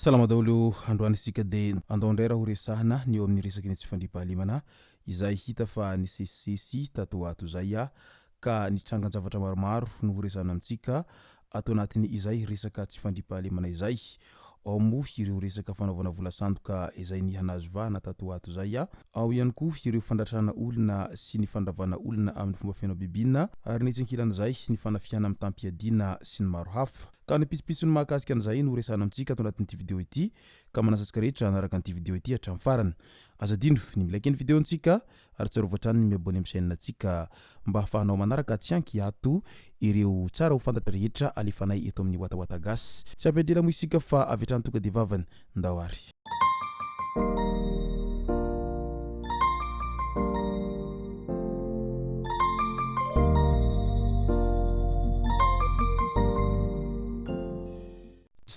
Salama daholo, androany isika dia andao indray raha ho resahana ny eo amin'ny resaky ny tsy fandriampahalemana izay hita fa nisesisesy tato ho ato izay ka nitrangan-javatra maromaro no ho resahana amintsika ato anatin'ny izay resaka tsy fandriampahalemana izay. Ao moa ireo resaka fanaovana vola sandoka izay nihanazo vahana tato ho ato izay, ao ihany koa ireo fandratrana olona sy ny fandravana olona amin'ny fomba feno habibiana ary ny etsy ankilan'izay ny fanafihana mitam-piadiana sy ny maro hafa. Ka ny pitsopitsony mahakasika an'izay no horesahana amintsika ato anatin'ity video ity ka manasa antsika rehetra hanaraka an'ity video ity hatramin'ny farany. Aza adino ny mi-like ny video-ntsika ary tsarovy hatrany ny mi-abonner amin'ny chaîne-ntsika mba hahafahanao manaraka tsy ankiato ireo tsara ho fantatra rehetra alefanay eto amin'ny Watawata Gasy. Tsy ampiadrela moa isika fa avy hatrany tonga dia vavany. Ndao ary.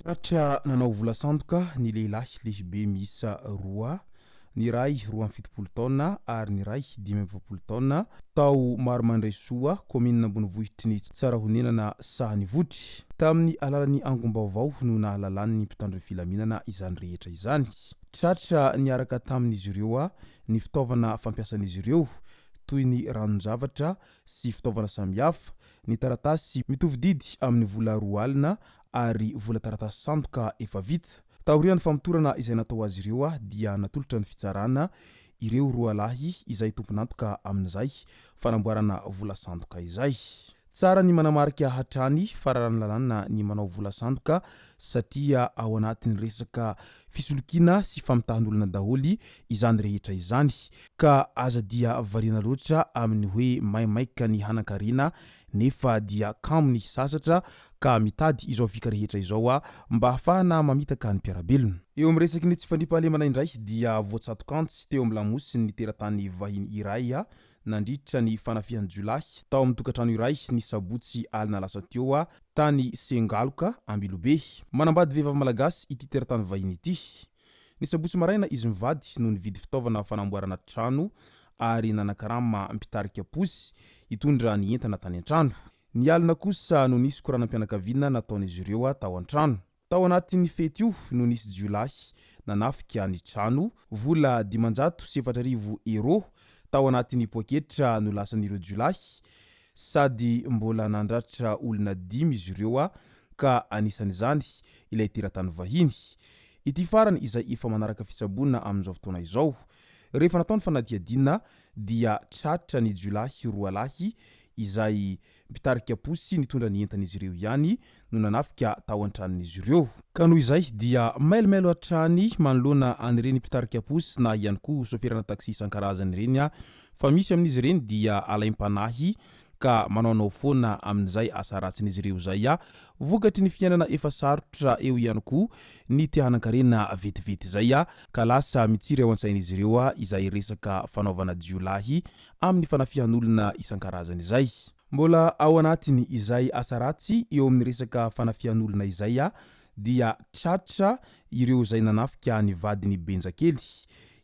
Tratra nanao vola sandoka ny lehilahy lehibe miisa roa, ny iray 72 taona ary ny iray 45 taona, tao Maromandraisoa, kaominina ambonivohitry ny Tsarahonenana Sahanivotry. Tamin'ny alalan'ny angom-baovao no nahalalan'ny mpitandro ny filaminana izany rehetra izany. Tratra niaraka tamin'izy ireo ny fitaovana fampiasan'izy ireo toy ny ranon-javatra sy fitaovana samihafa, ny taratasy mitovy didy amin'ny vola 20 alina ary vola taratasy sandoka efa vita. Taorian'ny famotorana izay natao azy ireo dia natolotra ny fitsarana ireo roa lahy izay tompon'antoka amin'izay fanamboarana vola sandoka izay. Tsara ny manamarika hatrany fa raran'ny lalàna ny manao vola sandoka satria ao anatin'ny resaka fisolokiana sy famitahan'olona daholo izany rehetra izany ka aza dia variana loatra amin'ny hoe maimaika ny hanan-karena nefa dia kamo ny hisasatra ka mitady izao fika rehetra izao mba hahafahana mamitaka ny mpiara-belona. Eo amin'ny resaky ny tsy fandriampahalemana indray dia voatsatok'antsy teo amin'ny lamosiny ny teratany vahiny iray nandritra ny fanafihan-jiolahy tao amin'ny tokantrano iray ny sabotsy alina lasa teo tany Sengaloka, Ambilobe. Manambady vehivavy malagasy ity teratany vahiny ity. Ny sabotsy maraina izy mivady no nividy fitaovana fanamboarana trano ary nanakarama mpitarika posy hitondra ny entana tany an-trano. Ny alina kosa no nisy koranam-pianakaviana nataon'izy ireo tao an-trano. Tao anatin'ny fety io no nisy jiolahy nanafika ny trano, vola 4500 euros tao anatin'ny poketra no lasan'ireo jiolahy, sady mbola nandratra olona dimy izy ireo ka anisan'izany ilay teratany vahiny. Ity farany izay efa manaraka fitsaboana amin'izao fotoana izao. Rehefa natao ny fanadihadiana dia tratra ny jiolahy roa lahy izay Mpitarika posy nitondra ny entan'izy ireo ihany no nanafika tao an-tranon'izy ireo. Ka noho izay dia mailomailo hatrany manoloana an'ireny mpitarika posy na ihany koa soferana taxi isan-karazany ireny fa misy amin'izy ireny dia alaim-panahy ka manaonao foana amin'izay asa ratsin'izy ireo izay vokatry ny fiainana efa sarotra eo ihany koa ny te hanan-karena vetivety izay ka lasa mitsiry ao an-tsain'izy ireo izay resaka fanaovana jiolahy amin'ny fanafihan'olona isan-karazany izay. Mbola ao anatiny izay asa ratsy eo amin'ny resaka fanafihan'olona izay dia tratra ireo izay nanafika ny vadin'i Benjakely.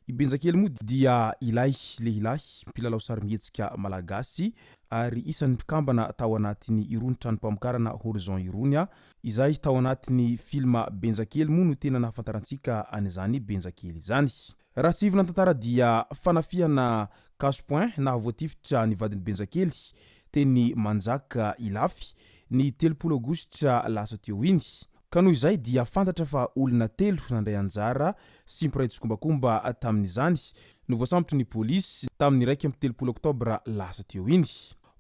I Benjakely moa dia ilay lehilahy mpilalao sarimihetsika malagasy ary isan'ny mpikambana tao anatin'ny irony tranom-pamokarana Horizon irony, izay tao anatin'ny film Benjakely moa no tena nahafantarantsika an'izany Benjakely izany. Raha tsiahivina ny tantara dia fanafihana cash point nahavoatifitra ny vadin'i Benjakely teny Manjaka Ilafy ny 30 aogositra lasa teo iny. Ka noho izay dia fantatra fa olona telo nandray anjara sy mpiray tsikombakomba tamin'izany no voasambotry ny polisy tamin'ny 31 oktobra lasa teo iny.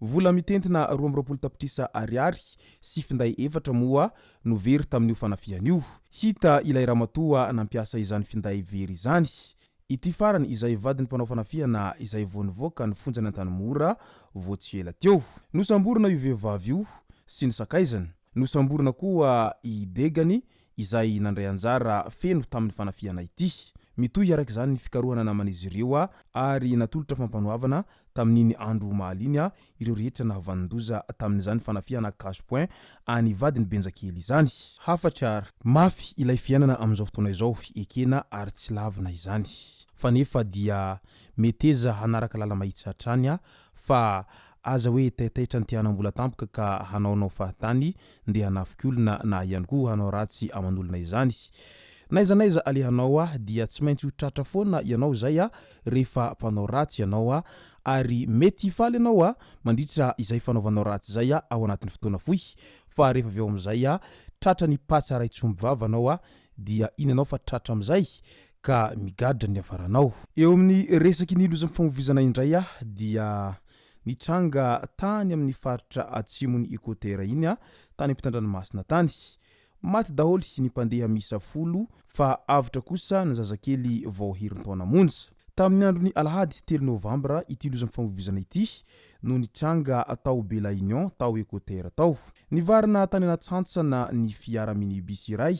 Vola mitentina 22 tapitrisa ariary sy finday efatra moa no very tamin'io fanafihana io. Hita ilay ramatoa nampiasa izany finday very izany. Ity farany izay vadin'ny mpanao fanafihana izay vao nivoaka ny fonjan'Antanimora vao tsy ela teo. Nosamborina io vehivavy io sy ny sakaizany. Nosamborina koa i Degany izay nandray anjara feno tamin'ny fanafihana ity. Mitohy araka izany ny fikarohana naman'izy ireo ary natolotra fampanoavana tamin'iny andro omaly iny ireo rehetra nahavanon-doza tamin'izany fanafihana cash point any vadin'i Benjakely izany. Hafatra ary. Mafy ilay fiainana amin'izao fotoana izao, ekena ary tsy lavina izany. Fa nefa dia meteza hanaraka lala-mahitsy hatrany fa aza hoe taitaitra ny te hanam-bola tampoka ka hanaonao fahatany ndeha hanafika olona na ihany koa hanao ratsy aman'olona izany. N'aiza n'aiza alehanao dia tsy maintsy ho tratra foana ianao izay rehefa mpanao ratsy ianao ary mety hifaly ianao mandritra izay fanaovanao ratsy izay ao anatin'ny fotoana fohy fa rehefa avy eo amin'izay tratra ny patsa ray tsy omby vava anao dia iny ianao fa tratra amin'izay ka migadra ny niafaranao. Eo amin'ny resaky ny lozam-pifamoivoizana indray dia nitranga tany amin'ny faritra atsimon'i Ekoatera iny tany ampitan-dranomasina tany. Maty daholo ny mpandeha miisa folo fa avotra kosa ny zazakely vao herintaona monja. Tamin'ny andron'ny alahady telo novambra ity lozam-pifamoivoizana ity no nitranga tao Bella Union tao Ekoatera tao. Nivarina tany anaty hantsana ny fiara minibus iray.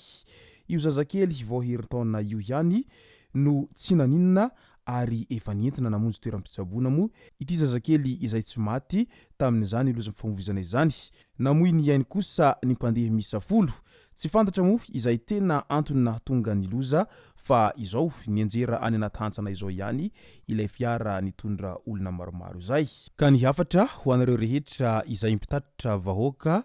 Io zazakely vao herintaona io ihany no tsy naninona ary efa nentina namonjy toeram-pitsaboana moa ity zazakely izay tsy maty tamin'izany lozam-pifamoivoizana izany. Namoy ny ainy kosa ny mpandeha miisa folo. Tsy fantatra moa izay tena antony nahatonga ny loza fa izao nianjera any anaty hantsana izao ihany ilay fiara nitondra olona maromaro izay. Ka ny hafatra ho anareo rehetra izay mpitatitra vahoaka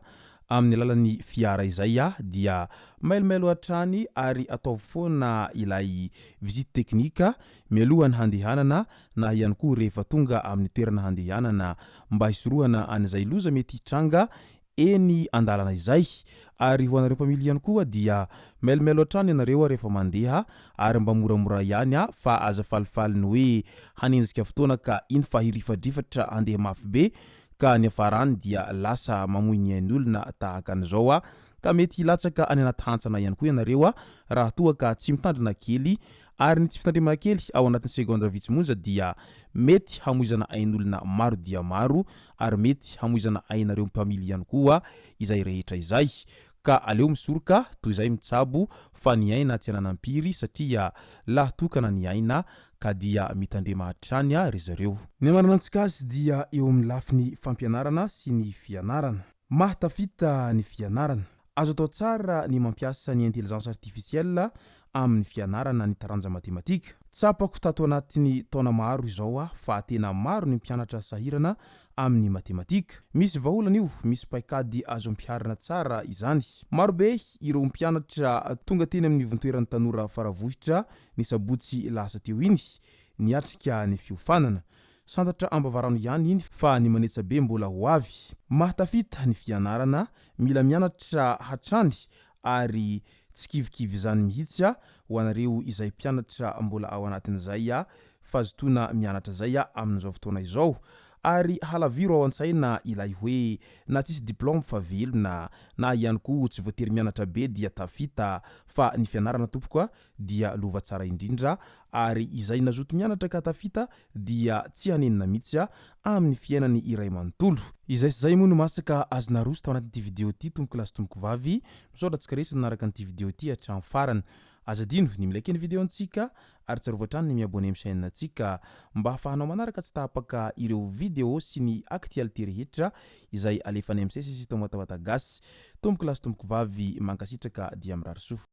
amin'ny alalan'ny fiara izay dia mailomailo hatrany ary ataovy foana ilay visite technique mialohan'ny handehanana na ihany koa rehefa tonga amin'ny toerana handehanana mba hisorohana an'izay loza mety hitranga eny an-dalana izay. Ary ho anareo mpamily ihany koa dia mailomailo hatrany ianareo rehefa mandeha ary mba moramora ihany fa aza falifaly ny hoe hanenjika fotoana ka iny fa hirifadrifatra handeha mafy be ka niafarany dia lasa mamoy ny ain'olona tahaka an'izao ka mety hilatsaka any anaty hantsana ihany koa ianareo raha toa ka tsy mitandrina kely ary ny tsy fitandremana kely ao anatin'ny segondra vitsy monja dia mety hamoizana ain'olona maro dia maro ary mety hamoizana ainareo mpamily ihany koa izay rehetra izay ka aleo misoroka toy izay mitsabo fa ny aina tsy ananam-piry satria lahy tokana ny aina ka dia mitandrema hatrany ry zareo. Ny hamaranantsika azy dia eo amin'ny lafiny fampianarana sy ny fianarana. Mahatafita ny fianarana. Azo atao tsara ny mampiasa ny intelligence artificielle amin'ny fianarana ny taranja matematika. Tsapako tato anatin'ny taona maro izao aho fa tena maro ny mpianatra sahirana amin'ny matematika. Misy vahaolana io, misy paikady azo ampiharina tsara izany. Maro be ireo mpianatra tonga teny amin'ny ivontoeran'ny tanora Faravohitra ny sabotsy lasa teo iny niatrika ny fiofanana. Santatra ambavarano ihany iny fa ny manetsa be mbola ho avy. Mahatafita ny fianarana, mila mianatra hatrany ary tsy kivikivy izany mihitsy ho anareo izay mpianatra mbola ao anatin'izay fazotoana mianatra izay amin'izao fotoana izao. Ary halaviro ao an-tsaina ilay hoe na tsisy diplôme fa velona na ihany koa tsy voatery mianatra be dia tafita fa ny fianarana tompoko a dia lova tsara indrindra ary izay nazoto mianatra ka tafita dia tsy hanenina mihitsy amin'ny fiainany iray manontolo. Izay sy izay moa no masaka azo naroso tao anatin'ity video ity tompoko lahy sy tompoko vavy. Misaotra antsika rehetra nanaraka an'ity video ity hatramin'ny farany. Aza adino ny mi-like ny video antsika ary tsarovy hatrany ny mi-abonner amin'ny chaîne antsika mba hahafahanao manaraka tsy tapaka ireo video sy ny actualité rehetra izay alefan'ny MCCC Tamatawata Gasy. Tompoko lahy sy tompoko vavy mankasitraka dia mirary soa.